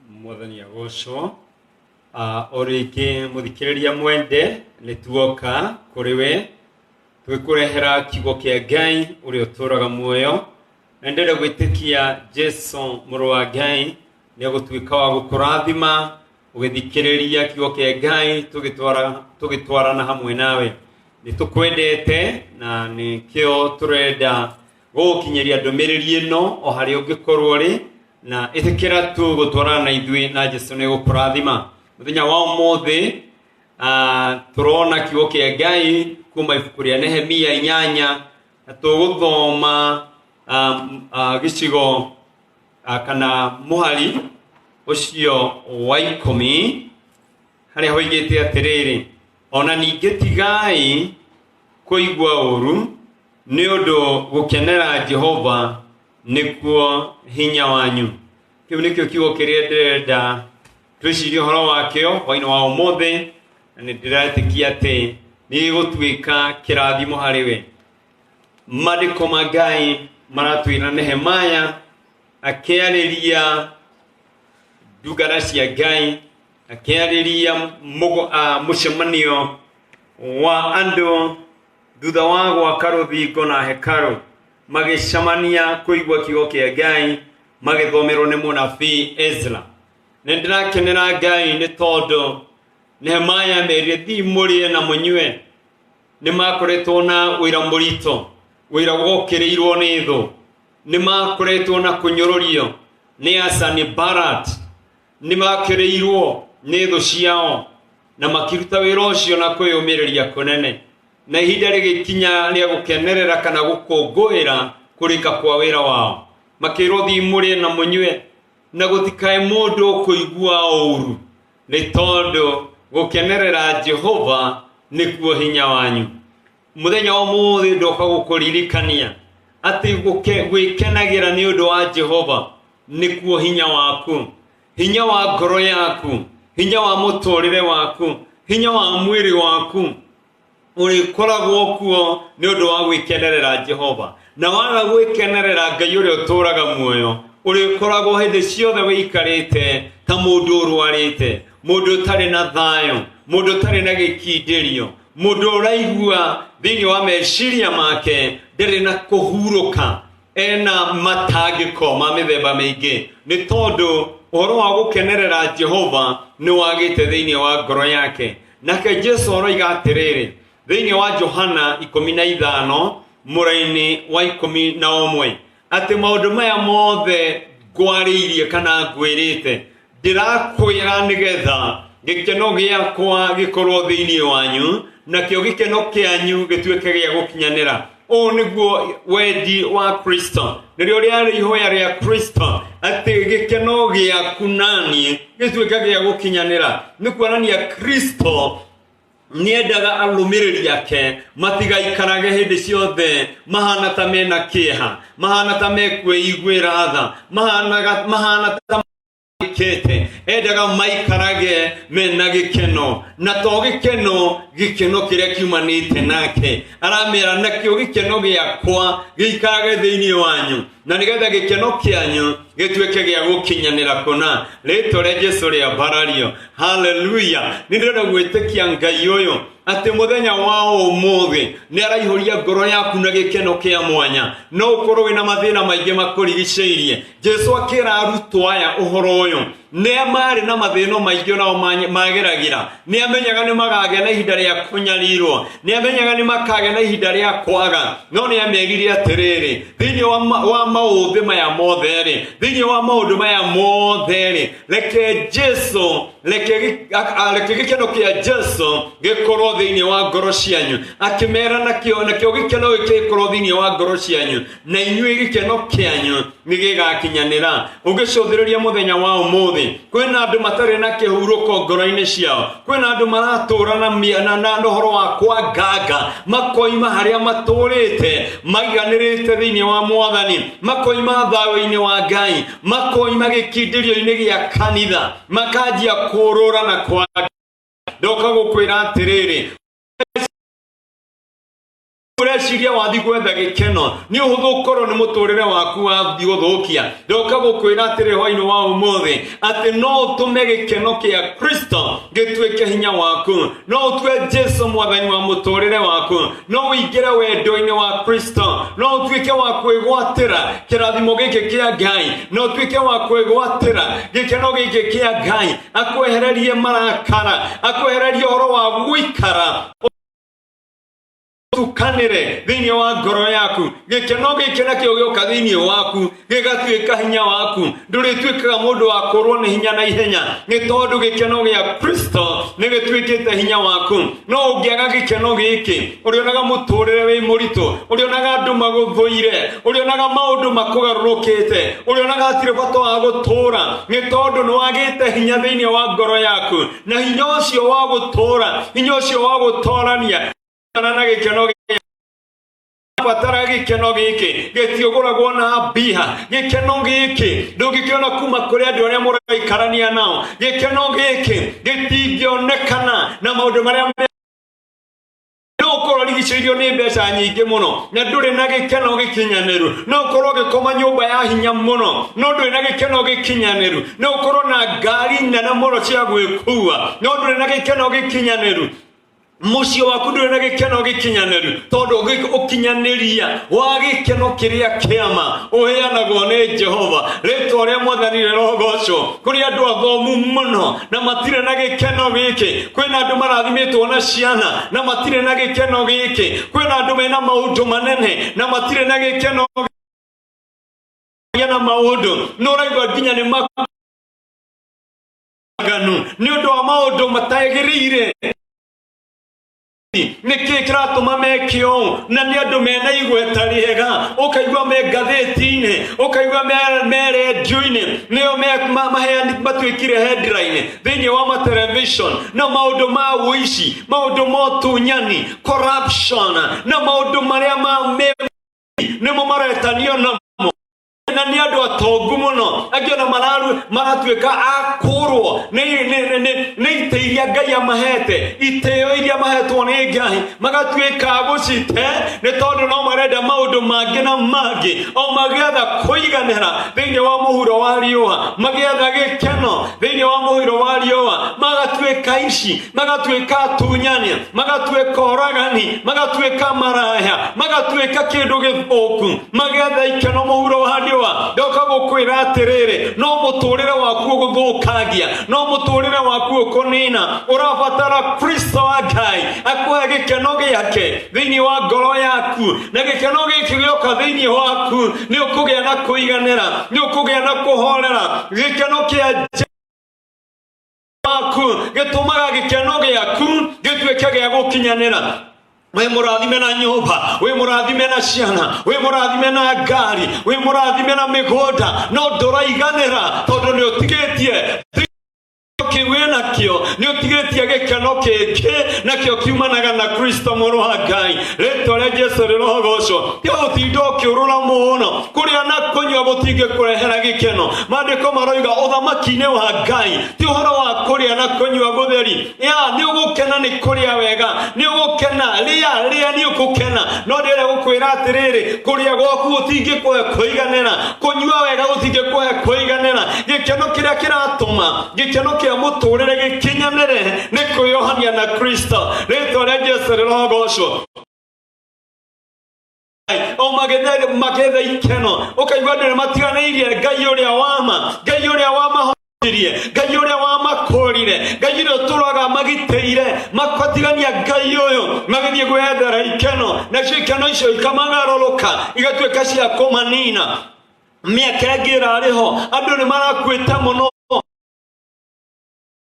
Mwathani agocwo. O rĩngĩ mũthikĩrĩria mwende, nĩ tuoka kũrĩ we twĩkũrehera kiugo kĩa Ngai ũrĩa ũtũũraga muoyo, na ndĩrenda gwĩtĩkia Jesu mũrũ wa Ngai nĩ egũtuĩka wa gũkũrathima ũgĩthikĩrĩria kiugo kĩa Ngai tũgĩtwarana hamwe nawe. Nĩ tũkwendete na nĩkĩo tũrenda gũgũkinyĩria ndũmĩrĩri ĩno o harĩa ũngĩkorwo ũrĩ, na ĩtĩkĩra tu gũtwarana na ithuĩ na Jesu nĩ gũkũrathima. Mũthenya wa ũmũthĩ tũrona kiugo kĩa Ngai kuma ibuku rĩa Nehemia 8, na tũgũthoma gĩcigo kana mũhari ũcio wa 10, harĩa hoigĩte atĩrĩrĩ, ona ningĩ tigai kũigua ũũru, nĩ ũndũ gũkenera Jehova nĩkuo hinya wanyu. Kĩu nĩkĩo kiugo kĩrĩa ndĩrenda twĩcirie ũhoro wakĩo hwainĩ wa ũmũthĩ, na nĩ ndĩretĩkia atĩ nĩ gĩgũtuĩka kĩrathimo harĩ we. Maandĩko ma Ngai maratwĩra Nehemaya akĩarĩria ndungata cia Ngai, akĩarĩria mũcemanio wa andũ thutha wa gwaka rũthingo na hekarũ, magĩcemania kũigua kiugo kĩa Ngai magĩthomerwo nĩ mũnabii Ezra. Nĩ ndĩrakenera Ngai nĩ tondũ Nehemaya amerire, thiĩ mũrĩe na mũnyue. Nĩ makoretwo na wĩra mũritũ, wĩra wokĩrĩirwo nĩ thũ. Nĩ makoretwo na kũnyũrũrio nĩ Asanibarat, nĩ makĩrĩirwo nĩ thũ ciao, na makĩruta wĩra ũcio na kwĩyũmĩrĩria kũnene. Na ihinda rĩgĩkinya rĩa gũkenerera kana gũkũngũĩra kũrĩka kwa wĩra wao. Makĩrwo, thiĩ mũrĩe na mũnyue, na gũtikae mũndũ ũkũigua ũũru, nĩ tondũ gũkenerera Jehova nĩkuo hinya wanyu. Mũthenya wa ũmũthĩ ndoka gũkũririkania atĩ gwĩkenagĩra nĩ ũndũ wa Jehova nĩkuo hinya waku, hinya wa ngoro yaku, hinya wa mũtũrĩre waku, hinya wa mwĩrĩ waku ũrĩkoragwo kuo nĩ ũndũ wa gwĩkenerera Jehova. Na waga gwĩkenerera Ngai ũrĩa ũtũũraga muoyo, ũrĩkoragwo hĩndĩ ciothe wĩikarĩte ta mũndũ ũrwarĩte, mũndũ ũtarĩ na thayũ, mũndũ ũtarĩ na gĩkindĩrio, mũndũ ũraigua thĩinĩ wa meciria make ndarĩ na kũhurũka, ena matangĩko ma mĩthemba mĩingĩ, nĩ tondũ ũhoro wa gũkenerera Jehova nĩ wagĩte thĩinĩ wa ngoro yake. Nake Jesu aroiga atĩrĩrĩ thĩinĩ wa Johana 15 mũraini wa 11, atĩ maũndũ maya mothe ngwarĩirie kana ngwĩrĩte, ndĩrakwĩra nĩgetha gĩkeno gĩakwa gĩkorwo thĩinĩ wanyu, nakĩo gĩkeno kĩanyu gĩtuĩke gĩa gũkinyanĩra. Ũũ nĩguo wendi wa Kristo, nĩrĩo rĩarĩ ihoya rĩa Kristo, atĩ gĩkeno gĩaku naniĩ gĩtuĩke gĩa gũkinyanĩra. Nĩ kuonania Kristo nĩendaga arũmĩrĩri ake matigaikarage hĩndĩ ciothe mahana ta mena kĩeha, mahana ta mekwĩiguĩra tha, mahana ta kete. Endaga maikarage mena gĩkeno, na to gĩkeno, gĩkeno kĩrĩa kiumanĩte nake. Aramera, nakĩo gĩkeno gĩakwa gĩikarage thĩinĩ wanyu, na nĩgetha gĩkeno kĩanyu gĩtuĩke gĩa gũkinyanĩra kũna. Rĩtwa rĩa Jesu rĩambarario. Haleluya. Nĩ ndĩrenda gwĩtĩkia Ngai ũyũ atĩ mũthenya wa ũmũthĩ nĩ araihũria ngoro yaku na gĩkeno kĩa mwanya. No ũkorwo wĩna mathĩna maingĩ makũrigicĩirie. Jesu akĩra arutwo aya ũhoro ũyũ, nĩ marĩ na mathĩna maingĩ onao mageragĩra. Nĩ amenyaga nĩ makagĩa na ihinda rĩa kũnyarirwo, nĩ amenyaga nĩ makagĩa na ihinda rĩa kwaga, no nĩ amerire atĩrĩrĩ, thĩinĩ wa maũthĩ maya mothe rĩ, thĩinĩ wa maũndũ maya mothe rĩ, reke Jesu, reke gĩkeno kĩa Jesu gĩkorwo thĩinĩ wa ngoro cianyu. Akĩmera, nakĩo gĩkeno gĩkĩ gĩkorwo thĩinĩ wa ngoro cianyu, na inyuĩ gĩkeno kĩanyu nĩ gĩgakinyanĩra. Ũngĩcũthĩrĩria mũthenya wa ũmũthĩ, kwĩna andũ matarĩ na kĩhurũko ngoro-inĩ ciao, kwĩna andũ maratũra na ũhoro wa kwanganga, makoima harĩa matũrĩte maiganĩrĩte thĩinĩ wa Mwathani, makoima thayũ-inĩ wa Ngai, makoima gĩkindĩrio-inĩ gĩa kanitha, makanjia kũrũra na kwanganga. Ndoka gũkwĩra atĩrĩrĩ, Ũreciria wathi gwetha gĩkeno nĩ ũhũthũ ũkorwo nĩ mũtũrĩre waku wathi gũthũkia. Ndoka gũkwĩra atĩrĩ hwainĩ wa ũmũthĩ atĩ no ũtũme gĩkeno kĩa Kristo gĩtuĩke hinya waku, no ũtue Jesu mwathani wa mũtũrĩre waku, no ũingĩre wendo-inĩ wa Kristo, no ũtuĩke wa kwĩgwatĩra kĩrathimo gĩkĩ kĩa Ngai, no ũtuĩke wa kwĩgwatĩra gĩkeno gĩkĩ kĩa Ngai, akwehererie marakara, akwehererie ũhoro wa gũikara tukanĩre thĩinĩ wa ngoro yaku. Gĩkeno gĩkĩ nakĩo gĩoka thĩinĩ waku gĩgatuĩka hinya waku. Ndũrĩtuĩkaga mũndũ wa kũrwo nĩ hinya na ihenya, nĩ tondũ gĩkeno gĩa Kristo nĩ gĩtuĩkĩte hinya waku. No ũngĩaga gĩkeno gĩkĩ, ũrĩonaga mũtũrĩre wĩ mũritũ, ũrĩonaga andũ magũthũire, ũrĩonaga maũndũ makũgarũrũkĩte, ũrĩonaga hatirĩ bata wa gũtũũra, nĩ tondũ nĩ wagĩte hinya thĩinĩ wa ngoro yaku. Na hinya ũcio wa gũtũũra, hinya ũcio wa gũtorania na gĩkeno gĩa batara, gĩkeno gĩkĩ gĩtiũgũragwo na mbia. Gĩkeno gĩkĩ ndũngĩkĩona kuma kũrĩ andũ arĩa mũraikarania nao. Gĩkeno gĩkĩ gĩtingĩonekana na maũndũ marĩa no ũkorwo ũrigicĩirio nĩ mbeca nyingĩ mũno na ndũrĩ na gĩkeno gĩkinyanĩru. No ũkorwo ũgĩkoma nyũmba ya hinya mũno no ndũrĩ na gĩkeno gĩkinyanĩru. No ũkorwo na ngari nene mũno cia gwĩkua no ndũrĩ na gĩkeno gĩkinyanĩru. Mũciĩ waku ndũrĩ na gĩkeno gĩkinyanĩru, tondũ ũkinyanĩria wa gĩkeno kĩrĩa kĩama ũheanagwo nĩ Jehova. Rĩtwa rĩa Mwathani rĩrogocwo. Kũrĩ andũ athomu mũno na matirĩ na gĩkeno gĩkĩ. Kwĩna andũ marathimĩtwo na ciana na matirĩ na gĩkeno gĩkĩ. Kwĩna andũ mena maũndũ manene na matirĩ na gĩkeno na maũndũ nĩ ũraigua nginya nĩ maganu nĩ ũndũ wa maũndũ matagĩrĩire. Nĩ kĩĩ kĩratũma meke ũũ? Na nĩ andũ mena igweta rĩega, ũkaigua me ngathĩti-inĩ, ũkaigua me rendio-inĩ, nĩo matuĩkire headline thĩinĩ wa matelevision, na maũndũ ma ũici, maũndũ ma ũtunyani, corruption, na maũndũ marĩa ma nĩmo maretanio namo, na nĩ andũ atongu mũno. Angĩ ona maratuĩka a kũrwo nĩ itĩ iria Ngai amahete, itĩo iria mahetwo nĩ Ngai, magatuĩka a gũcite nĩ tondũ no marenda maũndũ mangĩ na mangĩ, o magĩetha kũiganĩra thĩinĩ wa mũhuro wa riũa, magĩetha gĩkeno thĩinĩ wa mũhuro wa riũa, magatuĩka ici, magatuĩka atunyani, magatuĩka oragani, magatuĩka maraya, magatuĩka kĩndũ gĩthũku, magĩetha ikeno mũhuro wa riũa. Ndoka gũkwĩra atĩrĩrĩ, no mũtũrĩre waku ũgũthũkangia, no mũtũrĩre waku ũkũnina. Ũrabatara Kristo wa Ngai akũhe gĩkeno gĩake thĩinĩ wa ngoro yaku, na gĩkeno gĩkĩ gĩoka thĩinĩ waku nĩ ũkũgĩa na kũiganĩra, nĩ ũkũgĩa na kũhorera. Gĩkeno kĩa waku gĩtũmaga gĩkeno gĩaku gĩtuĩke gĩa gũkinyanĩra. Wĩ mũrathime na nyũmba, wĩ mũrathime na ciana, wĩ mũrathime na ngari, wĩ mũrathime na mĩgũnda, no ndũraiganĩra tondũ nĩ ũtigĩtie kĩu wĩnakĩo, nĩ ũtigĩtie gĩkeno kĩngĩ nakĩo kiumanaga na Kristo mũrũ wa Ngai. Rĩtwa rĩa Jesu rĩrogocwo. Tiga gũtinda ũkĩũrũra mũno, kũrĩa na kũnyua gũtingĩkũrehera gĩkeno. Maandĩko maroiga ũthamaki-inĩ wa Ngai ti ũhoro wa kũrĩa na kũnyua gũtheri. Ya nĩ ũgũkena nĩ kũrĩa wega, nĩ ũgũkena, rĩa rĩa, nĩ ũgũkena, no ndĩrenda gũkwĩra atĩrĩrĩ, kũrĩa gwaku gũtingĩkũhe kũiganĩra, kũnyua wega gũtingĩkũhe kũiganĩra. Gĩkeno kĩrĩa kĩratũma gĩkeno kĩa mũtũrĩre gĩkinyanĩre nĩ kwĩyohania na Kristo. Rĩtwa rĩa Jesu rĩrogocwo. O magĩetha ikeno, ũkaigua andũ nĩ matiganĩirie Ngai ũrĩa wama, Ngai ũrĩa wamahonokirie, Ngai ũrĩa wamakũrire, Ngai ũrĩa ũtũraga magitĩire, makatigania Ngai ũyũ, magĩthiĩ gwethera ikeno, nacio ikeno icio ikamagarũrũka igatuĩka cia kũmanina. Mĩaka ĩngĩ ĩrarĩ ho andũ nĩ marakuĩte mũno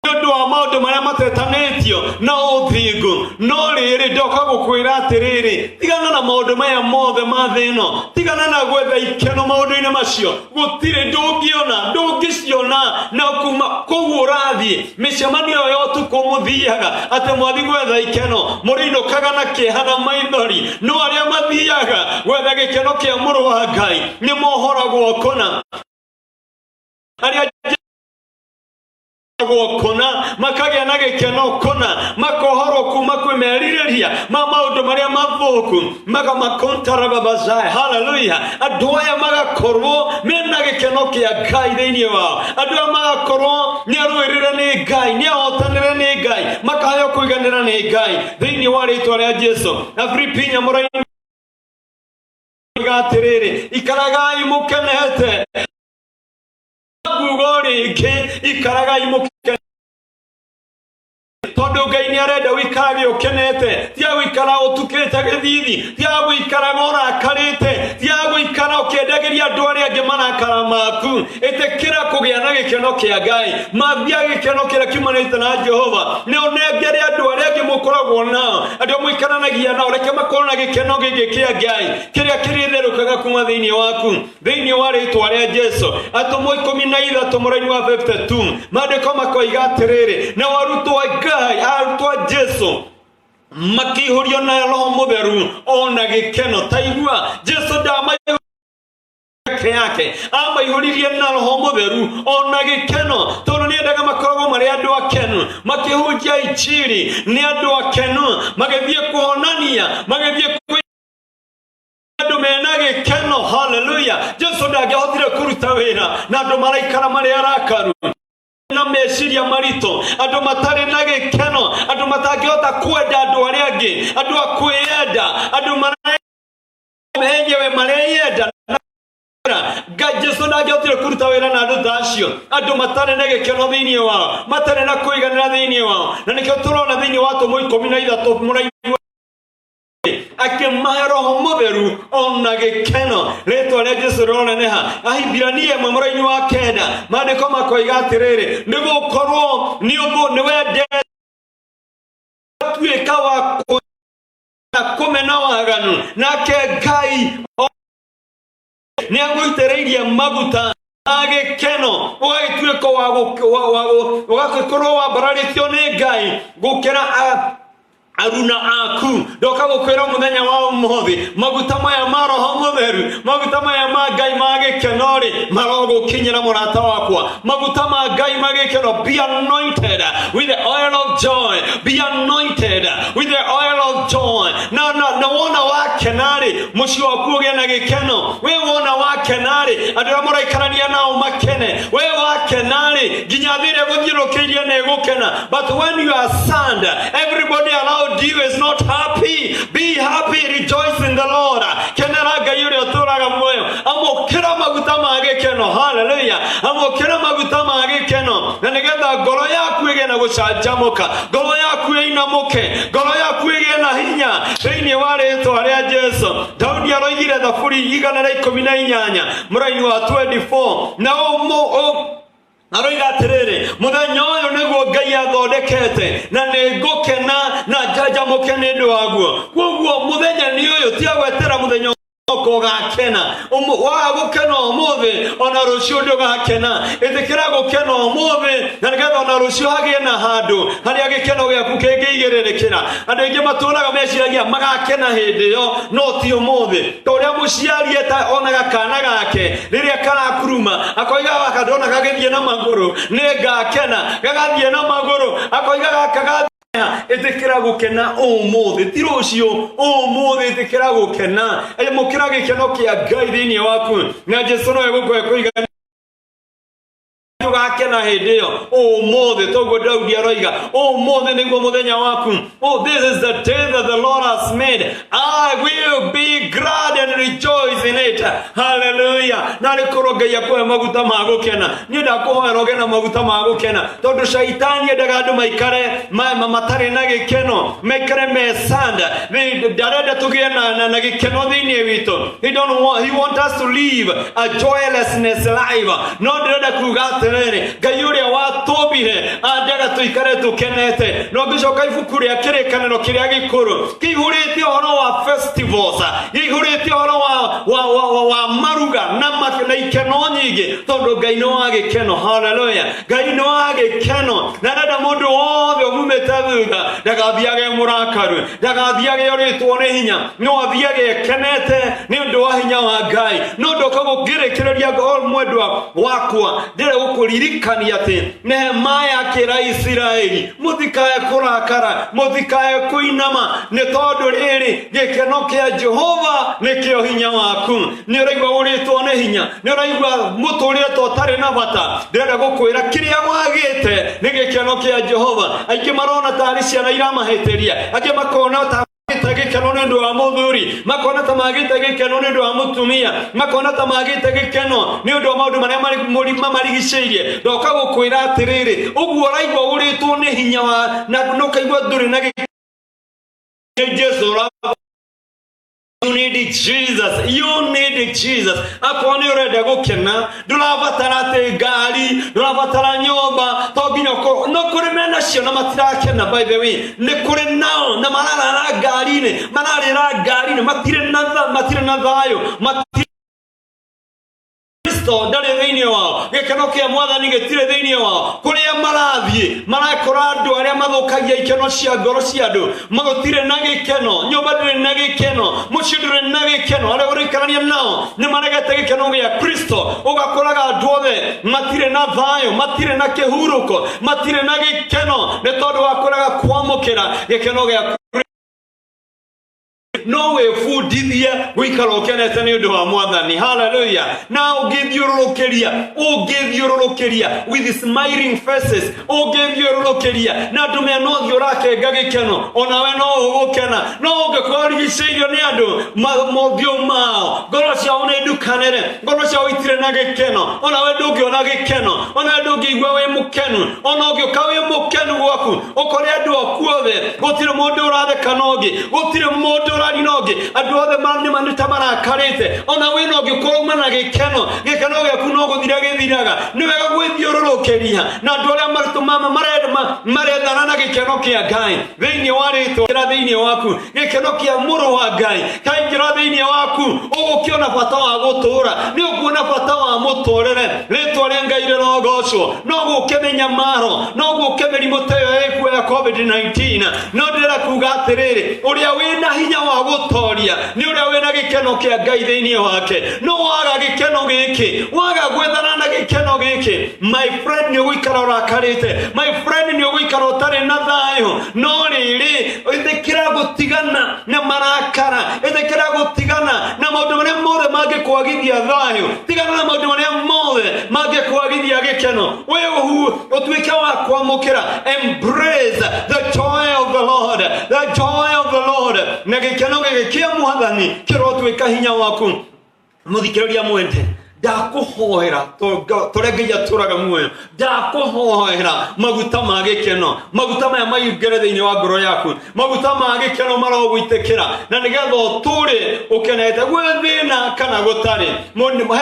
nĩ ũndũ wa maũndũ marĩa matetanĩtio na ũthingu. No rĩrĩ, ndoka gũkwĩra atĩrĩrĩ, tigana na maũndũ maya mothe ma thĩ ĩno, tigana na gwetha ikeno maũndũ-inĩ macio. Gũtirĩ ndũngĩona, ndũngĩciona na kuma kũu ũrathiĩ mĩcemanio ya ũtukũ mũthiaga atĩ mwathi gwetha ikeno, mũrĩinũkaga na kĩeha na maithori. No arĩa mathiaga gwetha gĩkeno kĩa mũrũ wa Ngai nĩ mohoragwo kũna. Arĩa Kũna makagĩa na gĩkeno kũna, makohorwo kuma kwĩ merirĩria ma maũndũ marĩa mathũku, magamakontarababazaya. Haleluya! Andũ aya magakorwo mena gĩkeno kĩa Ngai thĩinĩ wao, andũ aya magakorwo nĩ arũĩrĩre nĩ Ngai, nĩ ahotanĩre nĩ Ngai, makaheo kũiganĩra nĩ Ngai thĩinĩ wa rĩtwa rĩa Jesu. Na Filipi nyamũra-inĩ atĩrĩrĩ, ikaragai mũkenete. Nguga o rĩngĩ, ikaragai mũkenete, tondũ Ngai nĩ arenda ũikarage ũkenete. Tiga gũikara ũtukĩte gĩthithi, tiga gũikaraga ũrakarĩte, tiga gũikara ũkĩendagĩria andũ arĩa angĩ marakara maku. Ĩtĩkĩra kũgĩa na gĩkeno kĩa Ngai. Mathia gĩkeno kĩrĩa kiumanĩte na Jehova nĩ ũnengere andũ arĩa angĩ mũkoragwo nao, andũ mũikaranagia nao, reke makorwo na gĩkeno gĩkĩ kĩa Ngai kĩrĩa kĩrĩtherũkaga kuma thĩinĩ waku, thĩinĩ wa rĩtwa rĩa Jesu. Atũmwo 13 mũraini wa 52, maandĩko makoiga atĩrĩrĩ, nao arutwo a Ngai, arutwo a Jesu makĩihũrio na Roho Mũtheru ona gĩkeno. Taigua, Jesu ndama yake amaihũririe na Roho Mũtheru ona gĩkeno, tondũ nĩ endaga makoragwo marĩ andũ akenu, makĩhunjia injiri nĩ andũ akenu, magĩthiĩ kũhonania, magĩthiĩ andũ mena gĩkeno. Haleluya! Jesu ndangĩahotire kũruta wĩra na andũ maraikara marĩ arakaru na meciria maritũ, andũ matarĩ na gĩkeno, andũ matangĩhota kwenda andũ arĩa angĩ, andũ a kwĩyenda, andũ enyewe mareyenda. Ngai Jesu ndangĩhotire kũruta wĩra na andũ ta acio, andũ matarĩ na gĩkeno thĩinĩ wao, matarĩ na kũiganĩra thĩinĩ wao. Na nĩkĩo tũrona thĩinĩ wa Atũmwo 13 mũraini akĩmahe Roho Mũtheru ona gĩkeno. Rĩtwa rĩa Jesu rĩroneneha. Ahibirania 1 mũraini wa 9, maandĩko makoiga atĩrĩrĩ, nĩ gũkorwo nĩ ũndũ nĩ wendete tuĩka wa kũmena waganu, nake Ngai nĩ agũitĩrĩirie maguta ma gĩkeno, ũgagĩtuĩka wa ũgagĩkorwo wambararĩtio nĩ Ngai gũkĩra aruna aku. Ndoka gũkwĩra mũthenya wa ũmũthĩ, maguta maya ma Roho Mũtheru, maguta maya ma Ngai ma gĩkeno-rĩ, marogũkinyĩra mũrata wakwa. Maguta ma Ngai ma gĩkeno, be anointed with the oil of joy, be anointed with the oil of joy. Na wona wakena-rĩ, mũciĩ waku ũgĩe na gĩkeno. We wona wakena-rĩ, andũ arĩa mũraikarania nao makene. We wakena-rĩ, nginya thĩ ĩrĩa ĩgũthiũrũrũkĩirie nĩ ĩgũkena. But when you are sad, everybody around you is not happy. Be happy, rejoice in the Lord. Kenera Ngai ũrĩa ũtũũraga muoyo. Amũkĩra maguta ma gĩkeno. Haleluya! Amũkĩra maguta ma gĩkeno, na nĩgetha ngoro yaku ĩgĩe na gũcanjamũka, ngoro yaku ĩinamũke, ngoro yaku ĩgĩe na hinya thĩinĩ wa rĩtwa rĩa Jesu. Daudi aroigire Thaburi 118 mũraini wa 24, na aroiga atĩrĩrĩ, mũthenya ũyũ nĩguo Ngai athondekete, na nĩ ngũkena na njanjamũke nĩ ũndũ waguo. Koguo mũthenya nĩ ũyũ, tiga gwetera mũthenya ũka ũgakena. Waga gũkena ũmũthĩ, ona rũciũ ndũgakena. Ĩtĩkĩra gũkena ũmũthĩ, na nĩgetha ona rũciũ hagĩe na handũ harĩa gĩkeno gĩaku kĩngĩigĩrĩrĩkĩra. Andũ aingĩ matũraga meciragia magakena hĩndĩ ĩyo, no ti ũmũthĩ. Ta ũrĩa mũciari eta onaga kana gake rĩrĩa karakuruma, akoiga gaka ndona gagĩthiĩ na magũrũ nĩ ngakena, gagathiĩ na magũrũ, akoiga gaka ga ĩtĩkĩra gũkena ũmũthĩ, ti rũciũ, ũmũthĩ ĩtĩkĩra gũkena. Amũkĩra gĩkeno kĩa Ngai thĩinĩ waku, na Jesu no egũkũhe kũigana ũgakena hĩndĩ ĩyo. Ũmũthĩ toguo Daudi aroiga, ũmũthĩ nĩguo mũthenya waku. Oh, this is the day that the Lord has made. I will be glad and rejoice in it. Hallelujah. Na rĩ korwo Ngai akũhe maguta ma gũkena. Niĩ ndakũhoera ũgĩe na maguta ma gũkena, tondũ caitani endaga andũ maikare matarĩ na gĩkeno, maikare me sad. Ndarenda tũgĩe na gĩkeno thĩinĩ witũ. He don't want, he want us to live a joylessness life. No ndĩrenda kuga atĩrĩrĩ, Ngai ũrĩa watũmbire andaga tũikare tũkenete. No ngĩcoka ibuku rĩa Kĩrĩkanĩro kĩrĩa gĩkũrũ kĩihũrĩte ũhoro wa festivals, kĩihũrĩte ũhoro wa maruga na ikeno nyingĩ, tondũ Ngai nĩ wa gĩkeno. Haleluya! Ngai nĩ wa gĩkeno, na ndenda mũndũ wothe ũmumĩte thutha ndagathiage mũrakaru, ndagathiage orĩtwo nĩ hinya, no athiage ekenete nĩ ũndũ wa hinya wa Ngai. No ndoka gũngĩrĩkĩrĩria ngoro, mwendwa wakwa, ndĩrenda gũkwĩra. Gũkũririkania atĩ Nehemaya akĩra Isiraeli, mũtikae kũrakara, mũtikae kũinama, nĩ tondũ rĩrĩ, gĩkeno kĩa Jehova nĩkĩo hinya waku. Nĩ ũraigua ũrĩtwo nĩ hinya, nĩ ũraigua mũtũrĩre ta ũtarĩ na bata. Ndĩrenda gũkwĩra kĩrĩa wagĩte nĩ gĩkeno kĩa Jehova. Aingĩ marona tarĩ ciana iramahĩtĩria, angĩ makona ta magĩte gĩkeno nĩ ũndũ wa mũthuri, makona ta magĩte gĩkeno nĩ ũndũ wa mũtumia, makona ta magĩte gĩkeno nĩ ũndũ wa maũndũ marĩa mamarigicĩirie. Ndoka gũkwĩra atĩrĩrĩ, ũguo ũraigua ũrĩtwo nĩ hinya wa na ũkaigua ndũrĩ na gĩkeno, Jesu ũra. You need Jesus. You need Jesus. Akorwo nĩ ũrenda gũkena, ndũrabatara atĩ ngari, ndũrabatara nyũmba, to nginya ũkorwo no kũrĩ menacio na matirakena. By the way, nĩ kũrĩ nao na mararara ngari-inĩ, mararĩra ngari-inĩ, matirĩ na thayũ, matirĩ. Kristo ndarĩ thĩinĩ wao, gĩkeno kĩa Mwathani gĩtirĩ thĩinĩ wao. Kũrĩa marathiĩ marakora andũ arĩa mathũkagia ikeno cia ngoro cia andũ. Magũtirĩ na gĩkeno, nyũmba ndĩrĩ na gĩkeno, mũciĩ ndũrĩ na gĩkeno, arĩa ũraikarania nao nĩ maregete gĩkeno gĩa Kristo. Ũgakoraga andũ othe matirĩ na thayũ, matirĩ na kĩhurũko, matirĩ na gĩkeno, nĩ tondũ wa kũrega kwamũkĩra gĩkeno gĩa. No wĩbundithie gũikara ũkenete nĩ ũndũ wa Mwathani. Haleluya! Na ũngĩthiũrũrũkĩria with smiling faces, ũngĩthiũrũrũkĩria na andũ mena ũthiũ ũrakenga gĩkeno, onawe no ũgũkena. No ũngĩkorwo ũrigicĩirio nĩ andũ mothiũ mao, ngoro ciao nĩ ndukanĩre, ngoro ciao itirĩ na gĩkeno, onawe ndũngĩona gĩkeno, onawe ndũngĩigua wĩ mũkenu. Ona ũngĩũka wĩ mũkenu gwaku, ũkore andũ aku othe gũtirĩ mũndũ ũratheka na ũngĩ, gũtirĩ mũndũ ũrari na ũngĩ, andũ othe nĩ ta marakarĩte, ona wĩna ũngĩkorwo uma na gĩkeno, gĩkeno gĩaku no gũthira gĩthiraga. Nĩ wega gwĩthiũrũrũkĩria na andũ arĩa marethana na gĩkeno kĩa Ngai thĩinĩ wa rĩtwa rĩa thĩinĩ waku. Gĩkeno kĩa Mũrũ wa Ngai kaingĩra thĩinĩ waku, ũgũkĩona bata wa gũtũũra, nĩ ũkuona bata wa mũtũrĩre. Rĩtwa rĩa Ngai rĩrogocwo. No gũke mĩnyamaro, no gũke mĩrimũ ta ĩyo ĩkuo ya COVID-19, no ndĩrenda kuga atĩrĩrĩ, ũrĩa wĩna hinya wa gũtoria nĩ ũrĩa wĩna gĩkeno kĩa Ngai thĩinĩ wake. No waga gĩkeno gĩkĩ, waga gwethana na gĩkeno gĩkĩ, my friend, nĩ ũgũikara ũrakarĩte, my friend, nĩ ũgũikara ũtarĩ na thayũ. No rĩrĩ, ĩtĩkĩra gũtigana na marakara, ĩtĩkĩra gũtigana na maũndũ marĩa mothe mangĩkwagithia thayũ, tigana na maũndũ marĩa mothe mangĩkwagithia gĩkeno. We ũhu ũtuĩke wa kwamũkĩra, embrace the joy of the Lord, the joy of the Lord, na gĩkeno gĩkĩ kĩa Mwathani kĩrotuĩka hinya waku. Mũthikĩrĩria mwende, ndakũhoera tũrĩa Ngai atũraga muoyo, ndakũhoera maguta ma gĩkeno, maguta maya maingĩre thĩinĩ wa ngoro yaku, maguta ma gĩkeno marogũitĩkĩra, na nĩgetha ũtũre ũkenete gwĩ thĩna kana gũtarĩ. He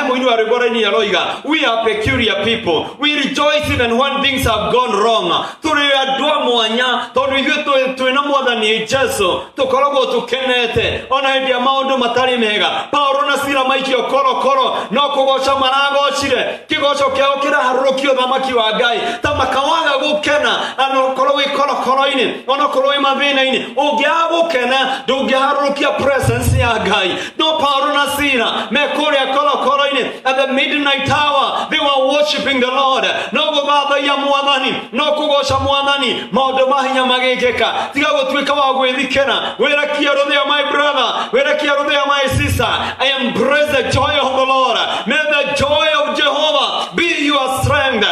mũini wa rwĩmbo raini aroiga, "We are peculiar people, we rejoice even when things have gone wrong." Tũrĩ andũ a mwanya tondũ ithuĩ twĩna Mwathani Jesu, tũkoragwo tũkenete ona hĩndĩ ya maũndũ matarĩ mega. Paulo na Sila maikio korokoro, no kũgoca maragocire, kĩgoco kĩao kĩraharũrũkio thamaki wa Ngai ta makawaga gũkena. Onokorwo wĩ korokoro-inĩ, onokorwo wĩ mathĩna-inĩ, ũngĩaga gũkena ndũngĩharũrũkia presence ya Ngai. No Paulo na Sila me kũrĩa korokoro-inĩ, at the midnight hour they were worshiping the Lord, no gũthathaiya Mwathani, no kũgoca Mwathani, maũndũ ma hinya magĩkĩka. Tiga gũtuĩka wa gwĩthikĩra. Wĩrakia rũthĩa, my brother, wĩrakia rũthĩa, my sister. I embrace the joy of the Lord. May the joy of Jehovah be your strength.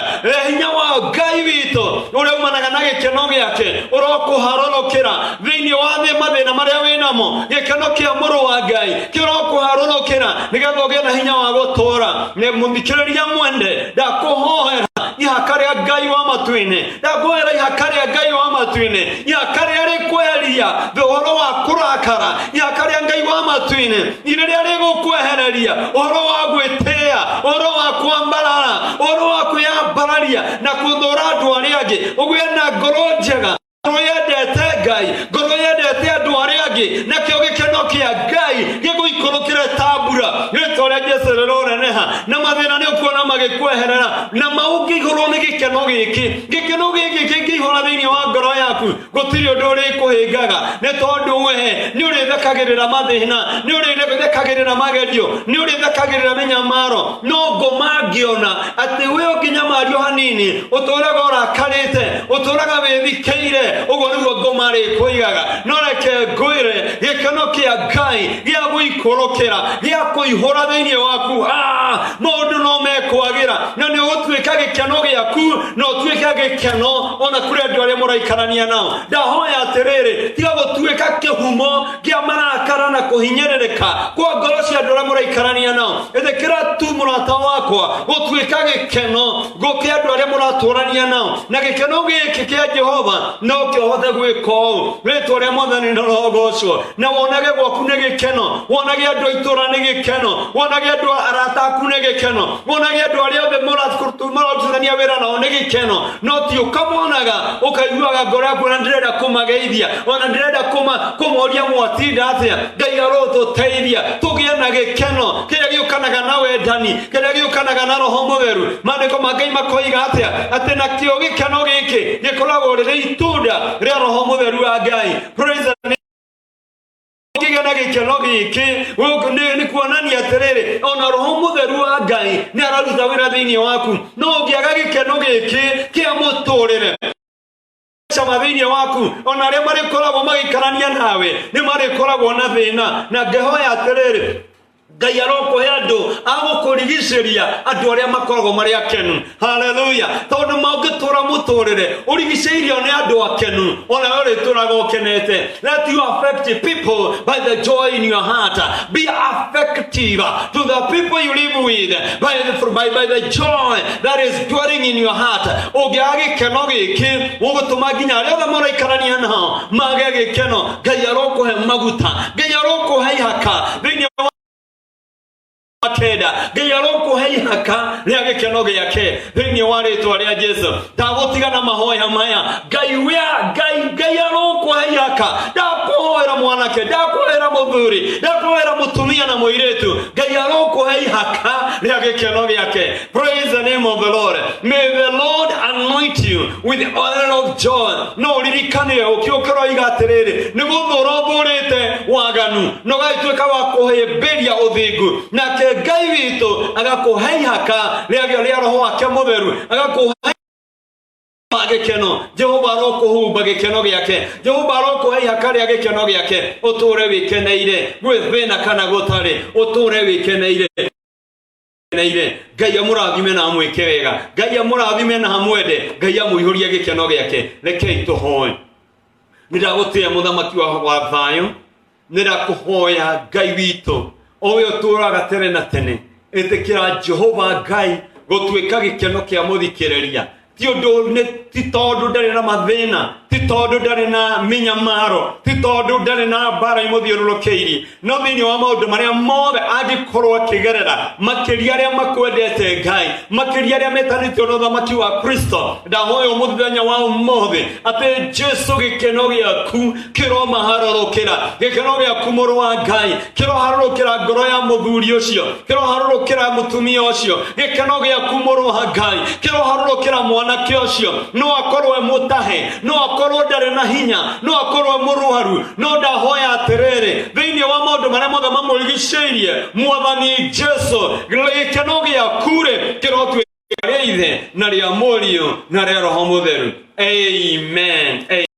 Hinya wa Ngai witũ ũrĩa umanaga na gĩkeno gĩake ũrokũharũrũkĩra thĩinĩ wa thĩ mathĩna marĩa wĩnamo. Gĩkeno kĩa Mũrũ wa Ngai kĩrokũharũrũkĩra nĩgetha ũgĩe na hinya wa gũtũũra. Nĩ mũthikĩrĩria mwende, ndakũhoera ihaka rĩa Ngai wa matu-inĩ, ndakũhoera ihaka rĩa Ngai wa matu-inĩ, ihaka rĩa rĩkweheria ũhoro wa kũrakara, ihaka rĩa Ngai wa matu-inĩ rĩrĩa rĩgũkwehereria ũhoro wa gwĩtĩĩa, ũhoro wa kwambarara, ũhoro wa kwĩyambararia na kũthũra andũ arĩa angĩ. Ũgĩe na ngoro njega, ngoro yendete Ngai, ngoro yendete andũ arĩa angĩ, nakĩo gĩkeno kĩa Ngai gĩgũikũrũkĩre ta mbura. Rĩtwa rĩa Jesu rĩroneneha, na mathĩna nĩ ũkuona magĩkweherera, na maũngĩihũrwo nĩ gĩkeno gĩkĩ. Gĩkeno gĩkĩ kĩngĩihũra thĩinĩ wa ngoro yaku, gũtirĩ ũndũ ũrĩkũhĩngaga, nĩ tondũ we nĩ ũrĩthekagĩrĩra mathĩna, nĩ ũrĩthekagĩrĩra magerio, nĩ ũrĩthekagĩrĩra mĩnyamaro. No ngoma ngĩona atĩ we ũngĩnyamario. Hanini, ũtũraga ũrakarĩte, ũtũraga wĩthikĩire. Ũguo nĩguo ngoma rĩkũigaga. No reke ngwĩre, gĩkeno kĩa Ngai gĩa gũikũrũkĩra, gĩa kũihũra thĩinĩ waku, maũndũ no mekwagĩra, na nĩ ũgũtuĩka gĩkeno gĩaku, na ũtuĩke gĩkeno ona kũrĩ andũ arĩa mũraikarania nao. Ndahoya atĩrĩrĩ, tiga gũtuĩka kĩhumo kĩa marakara na kũhinyĩrĩrĩka kwa ngoro cia andũ arĩa mũraikarania nao. Ĩtĩkĩra tu, mũrata wakwa, gũtuĩka gĩkeno gũkĩa andũ arĩa mũratũrania nao, na gĩkeno gĩkĩ kĩa Jehova no kĩhote gwĩka ũũ. Rĩtwa rĩa Mwathani rĩrogocwo. Na wonage gwaku nĩ gĩkeno, wonage andũ a itũũra nĩ gĩkeno, wonage andũ arata aku nĩ gĩkeno, wonage andũ arĩa othe mũrarutithania wĩra nao nĩ gĩkeno. No ti ũkamonaga ũkaiguaga ngoro yaku ona ndĩrenda kũmageithia, ona ndĩrenda kũmoria mwatinda atĩa. Ngai arotũteithia tũgĩe na gĩkeno kĩrĩa gĩũkanaga na wendani, kĩrĩa gĩũkanaga na Roho Mũtheru. Maandĩko ma Ngai makoiga atĩa? Atĩ nakĩo gĩkeno gĩkĩ gĩkoragwo rĩrĩ itunda rĩa Roho Mũtheru wa Ngai. Praise the ũngĩgĩa na gĩkeno gĩkĩ, gũkũ nĩ kuonania atĩrĩrĩ, ona Roho Mũtheru wa Ngai nĩ araruta wĩra thĩinĩ waku. No ũngĩaga gĩkeno gĩkĩ kĩa mũtũrĩre cama thĩinĩ waku, ona arĩa marĩkoragwo magĩikarania nawe nĩ marĩkoragwo na thĩna. Na ngĩhoya atĩrĩrĩ, Ngai arokũhe andũ agũkũrigicĩria, andũ arĩa makoragwo marĩ akenu. Haleluya! Tondũ mangĩtũra mũtũrĩre ũrigicĩirio nĩ andũ akenu, ona we ũrĩtũraga ũkenete. Let you affect people by the joy in your heart. Be affective to the people you live with by the joy that is dwelling in your heart. Ũngĩaga gĩkeno gĩkĩ, ũgũtũma nginya arĩa othe mũraikarania nao mage gĩkeno. Ngai arokũhe maguta, Ngai arokũhe ihaka thĩinĩ wa kenda. Ngai arokũhe ihaka rĩa gĩkeno gĩake thĩinĩ wa rĩtwa rĩa Jesu. Ndagũtiga na mahoya maya. Ngai wea Ngai, Ngai arokũhe ihaka. Ndakũhoera mwanake, ndakũhoera mũthuri, ndakũhoera mũtumia na mũirĩtu. Ngai arokũhe ihaka rĩa gĩkeno gĩake. Praise the name of the Lord. May the Lord anoint you with oil of joy. No ũririkane ũkĩũkĩra oiga atĩrĩrĩ, nĩ gũthũra ũthũrĩte waganu na ũgagĩtuĩka wa kũhĩmbĩria ũthingu, nake Ngai witũ agakũhe ihaka rĩa Roho wake Mũtheru, agakũhe gĩkeno. Jehova arokũhumba gĩkeno gĩake, Jehova arokũhe ihaka rĩa gĩkeno gĩake, ũtũre wĩkeneire gwĩ thĩna kana gũtarĩ, ũtũre wĩkeneire. Ngai amũrathime na amwĩke wega, Ngai amũrathime na amwende, Ngai amũihũrie gĩkeno gĩake. Rekei tũhoe. Nĩ ndagũtĩĩa mũthamaki wa thayũ, nĩ ndakũhoya Ngai witũ, o we ũtũũraga tene na tene. Ĩtĩkĩra Jehova Ngai gũtuĩka gĩkeno kĩa mũthikĩrĩria. Ti ũndũ nĩ ti tondũ ndarĩ na mathĩna, ti tondũ ndarĩ na mĩnyamaro, ti tondũ ndarĩ na mbara imũthiũrũrũkĩirie, no thĩinĩ wa maũndũ marĩa mothe angĩkorwo akĩgerera, makĩria arĩa makwendete Ngai, makĩria arĩa metanĩtio na ũthamaki wa Kristo, ndahoya mũthenya wa ũmũthĩ atĩ Jesu gĩkeno gĩaku kĩromaharũrũkĩra, gĩkeno gĩaku mũrũ wa Ngai kĩroharũrũkĩra ngoro ya mũthuri ũcio, kĩroharũrũkĩra mũtumia ũcio, gĩkeno gĩaku mũrũ wa Ngai kĩroharũrũkĩra mwanake ũcio. No akorwo e mũtahe, no akorwo ndarĩ na hinya, no akorwo e mũrwaru, no ndahoya atĩrĩrĩ, thĩinĩ wa maũndũ marĩa mothe mamũrigicĩirie, Mwathani Jesu, gĩkeno gĩaku-rĩ kĩrotuĩka rĩa Ithe na rĩa Mũriũ na rĩa Roho Mũtheru. Amen.